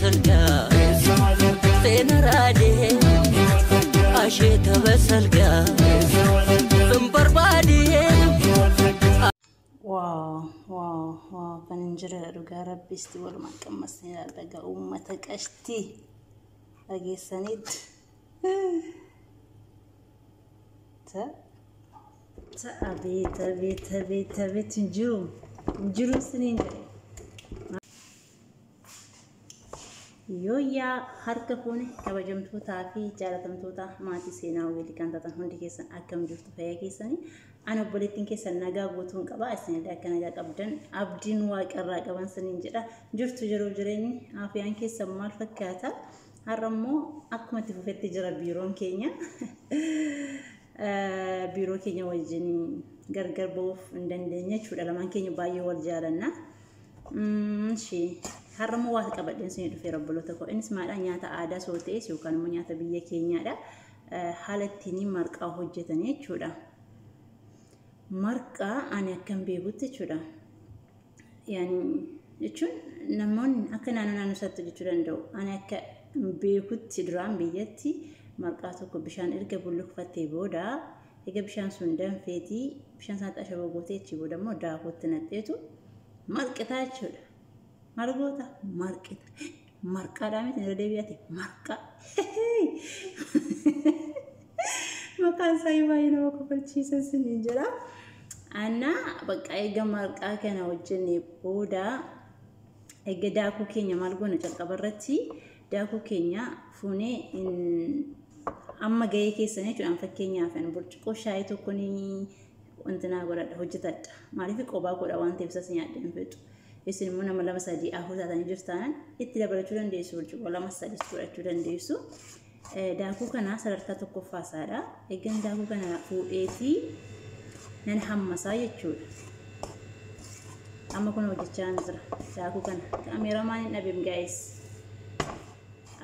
Basalgaa seena raadee asheeta basalgaa hin barbaadee. Wow, wow, wow, kan hin jirre dhugaa rabbisti walumaan qammasnee ilaalla uummata qashtii dhageessaniitti. Abeet, abeet, abeet, abeet, hin jiru, hin jiru isiniin jedhe. Yooyyaa harka fuune kabajamtootaa fi jaalatamtoota maatii seenaa weelii kan taatan hundi keessan akkam jirtu fayyaa keessanii ana obboleettiin keessan nagaa guutuun qaba isinillee akka nagaa qabdan abdiin waaqarraa qaban saniin jedha jirtu jiruu jireenyi afiyaan keessan maal fakkaata har'a immoo akkuma itti fufetti jira biiroon keenya biiroo keenya wajjin gargar ba'uuf hin dandeenye jechuudha lamaan keenya baay'ee wal jaalanna. Har'a immoo waa qabadheen isin dhufeera obboloota koo. Innis maadhaa nyaata aadaa soo ta'es yookaan immoo nyaata biyya keenyaadha. Haala ittiin marqaa hojjetan jechuudha. Marqaa ani akkan beekutti jechuudha. Yaani jechuun namoonni akka naannoo naannoo isaatti hojjechuu danda'u. Ani akka beekutti duraan biyyatti marqaa tokko bishaan erga bulluqfattee booda egaa bishaan sun danfeetii bishaan sanatti ashaboo gootee achii booda immoo daakuutti naqxeetu marqitaa jechuudha. Maal goota? Marqita. Marqaadhaa miti irra deebi'ate marqaa. Maqaan isaa baay'ee nama kofalchiisa isiniin jedha. Anna bakka eega marqaa kana hojjennee booda eega daakuu keenya maal goona calqaba irratti daakuu keenya fuunee amma gahee keessan jechuudha. Fakkeenyaaf burcuqqoo shaayii tokko ni wanti naa godhadha hojjetadha. Maaliif qobaa godha waan ta'eef isas nyaadhee hin fixu. Isin immoo nama 2 3 4 taatanii jirtan itti dabalachuu dandeessu burcuqqoo 2 3 godhachuu dandeessu. Daakuu kana sadarkaa tokkoffaa isaadha. Eeggan daakuu kana fuudheetii nan hammasaa jechuudha. Amma kun hojjechaa jira. Daakuu kana kaameeramaan hin dhabeem gaa'es.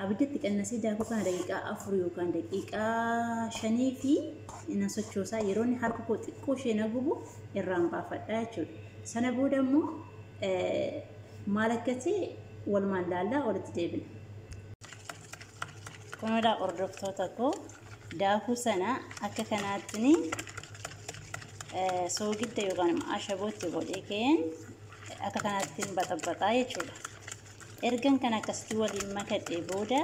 Abidda itti qannasee daakuu kana daqiiqaa 4 yookaan daqiiqaa 5 fi nan sochoosaa yeroo inni harka koo xiqqoo ishee na gubu irraan baafadha jechuudha. Sana booda immoo maal akka ta'e walumaan laallaa walitti deebina. Kunuunaa hordoftoota koo daakuu sana akka kanaatti soogidda yookaan immoo ashabootti godhee keen akka kanaatti baxabaxaa jechuudha. Ergan kan akkasitti waliin makadhee booda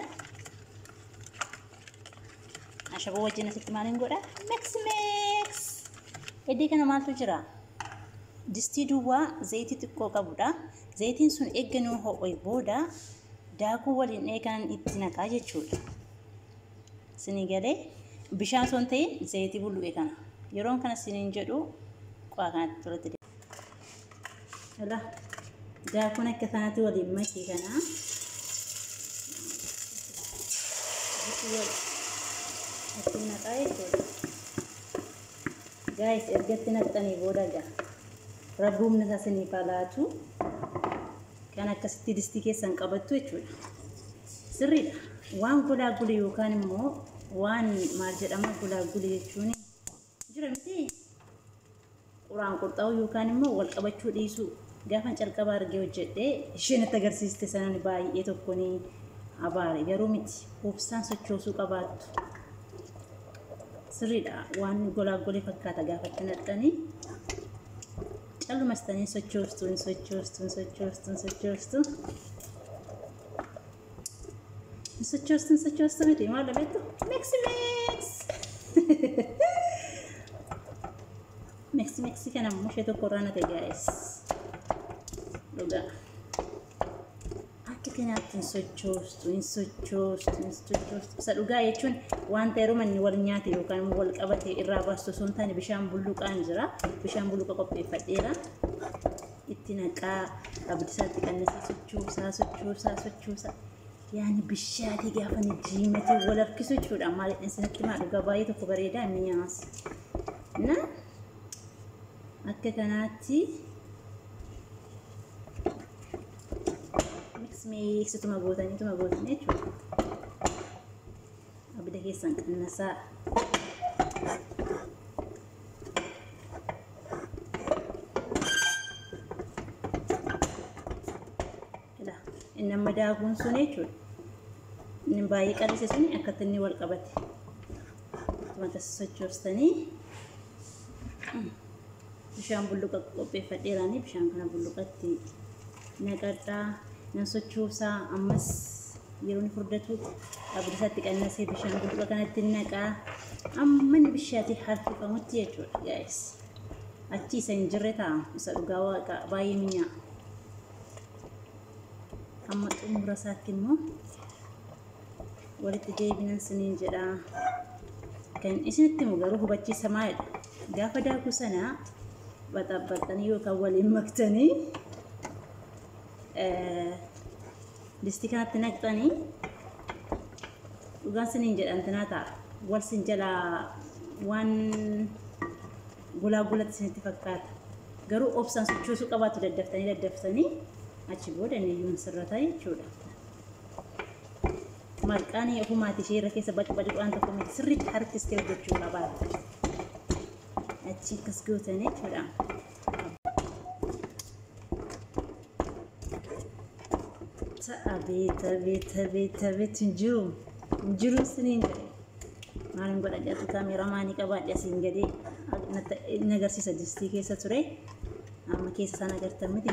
ashaboo wajjin asitti maaliin godha? Mix mix! Iddoo kana maaltu jira? Distii duwwaa zayitii xiqqoo qabudha. Zayitiin sun eegga nuu ho'e booda daakuu waliin eegan itti naqaa jechuudha. Isinii galee bishaan osoo hin ta'in zayitii bulluqe kana. Yeroon kana isiniin jedhu qo'aa kanatti tolatti deema. Daakuun akka kanatti waliin makee kana itti naqaa jechuudha. Gaayis erga itti naqxanii booda gaa rabbi humna isaa isiniif haa laatu. Kan akkasitti distii keessan qabattu jechuudha. Sirriidha. Waan gulaagule yookaan immoo waan maal jedhama gulaagule jechuun jira miti quraan qurxaa'uu yookaan immoo wal qabachuu dhiisuu. Gaafan calqaba argee hojjedhee isheen itti agarsiiste sanaan baay'ee tokko ni abaare garuu miti obsaan sochoosuu qabaattu. Sirriidha. Waan golaagole fakkaata gaafatti naqxanii callumastanii sochoostu sochoostu sochoostu sochoostu sochoostu sochoostu miti maal dhabeettu mix mix mix mix kana immoo ishee tokko irraa nate gaa'es dhugaa akka kanaatti hin sochoostu hin sochoostu hin sochoostu isa dhugaa jechuun wanta yeroo manni wal nyaate yookaan immoo wal qabate irraa baastu osoo hin taane bishaan bulluqaan jira. Bishaan bulluqa qopheeffadheera. Itti naqaa abidda isaatti qannasee sochoosaa sochoosaa sochoosaa. Yaani bishaati gaafa ni jiimatee wal harkisu jechuudha. Maal isinitti maa dhugaa baay'ee tokko bareedaa mi'aas. Na akka kanaatti mix mix tuma gootanii tuma gootanii jechuudha. Abidda keessan qannasaa. Inni amma daakuun sun jechuudha. Inni baay'ee qal'ise suni akkatti inni wal qabate. Akkuma sochoostanii bishaan bulluqa qopheeffadheeraanii bishaan kana bulluqatti naqadhaa. Nan sochoosaa ammas yeroo inni furdatu abidda isaatti qannasee bishaan bulluqa kanatti naqaa. Amma inni bishaatti harkifamutti jechuudha guys. Achi isa hin jirre ta'a isa dhugaa waaqa baay'ee mi'aa. Amma xumura isaatti immoo walitti deebinan siniin jedha. Kan isinitti himu garuu hubachiisa maalidha? Gaafa daakuu sana baxaxaxanii yookaan waliin maktanii distii kanatti naqxanii dhugaan siniin jedhan tinaa ta'a. Wal sin jalaa waan golaa golatti isinitti fakkaata. Garuu obsaan sochoosuu qabaatu daddaftanii daddaftanii achi booda inni iyyuu sirrata jechuudha. Marqaan ofumaati ishee irra keessa bacu bacu waan tokko miti sirriitti harkistee hojjechuu qabaata. Achi akkas gootanii jechuudha. Abeet abeet abeet abeet hin jiru hin jiru siniin jedhe. Maalin godha jedhu kaameeraamaanii qabaadhe asiin gadee inni agarsiisa distii keessa ture. Amma keessa isaan agartan miti.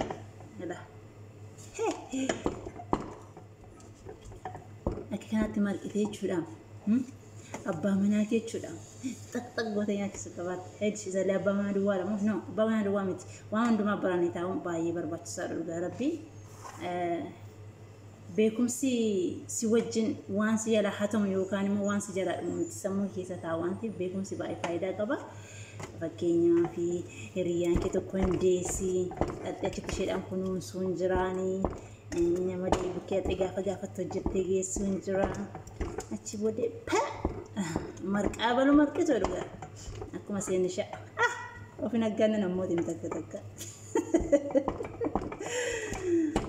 Akka kanatti marqitee jechuudha. Abbaa manaa jechuudha. Xaxxaq gootee nyaachisuu qabaata. Hedduu isallee abbaa manaa duwwaa moo? No, abbaa manaa duwwaa miti. Waan hundumaa baranii taa'uun baay'ee barbaachisaadha dhugaa rabbii. Beekumsi si wajjin waan si jalaa hatamu yookaan immoo waan si jalaa dhumu miti sammuu keessa taa'u waan ta'eef beekumsi baay'ee faayidaa qaba. Fakkeenyaaf hiriyyaan kee tokko hin deessi, dhattee achitti isheedhaan kunuunsuu hin jiraanii, nama bukkee dhattee gaafa gaafatti hojjettee geessuu hin jira. Achi booddee marqaa balu marqitu dhugaa. Akkuma seenni sha'a. Of hin aggaanna namooti takka takka.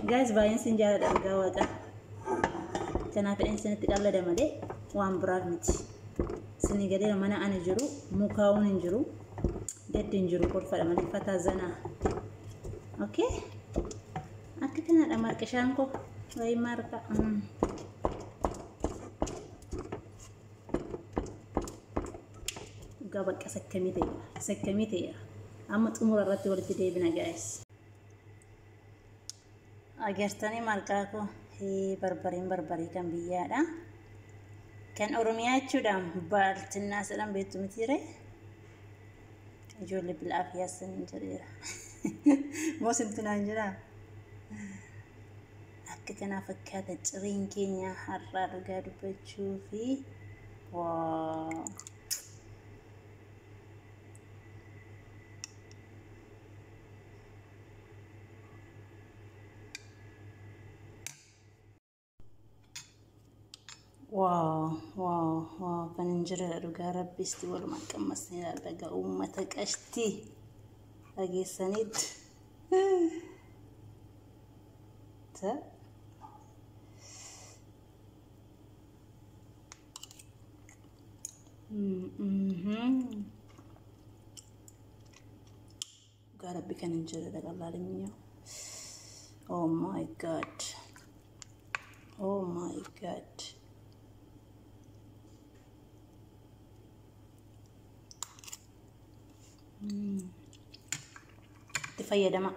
Guys, baay'een sin jaalladha dhugaa waaqa. Kanaaf fedhan isinitti qallada malee waan biraaf miti. Isinii galee mana ani jiru mukaa'uun hin jiru gaddi hin jiru kolfadha malee fataa zanaa. Okay? Akka kanadha marqishaan koo. Wayi marqa. Dhugaa bakka sakkamii ta'eera. Sakkamii ta'eera. Amma xumura irratti walitti deebina guys. Agartanii marqaa koo barbareen barbaree kan biyyaadha. Kan Oromiyaa jechuudha. Baaltinnaa jedhan beektu mitiire. Ijoollee bil'aaf yaassan jedheera. Moosimtu naan jedhaa. Akka kanaa fakkaata cireen keenya har'aa dhugaa dubbachuu fi wow. Wow wow wow kan hin jirredha dhugaa rabbisti walumaan qammasnee ilaalla egaa uummata qashtii dhageessaniitu. Ta. Dhugaa rabbi kan hin jirredha qal'aalimyaa. Oh my God. Oh my God. Itti fayyadama.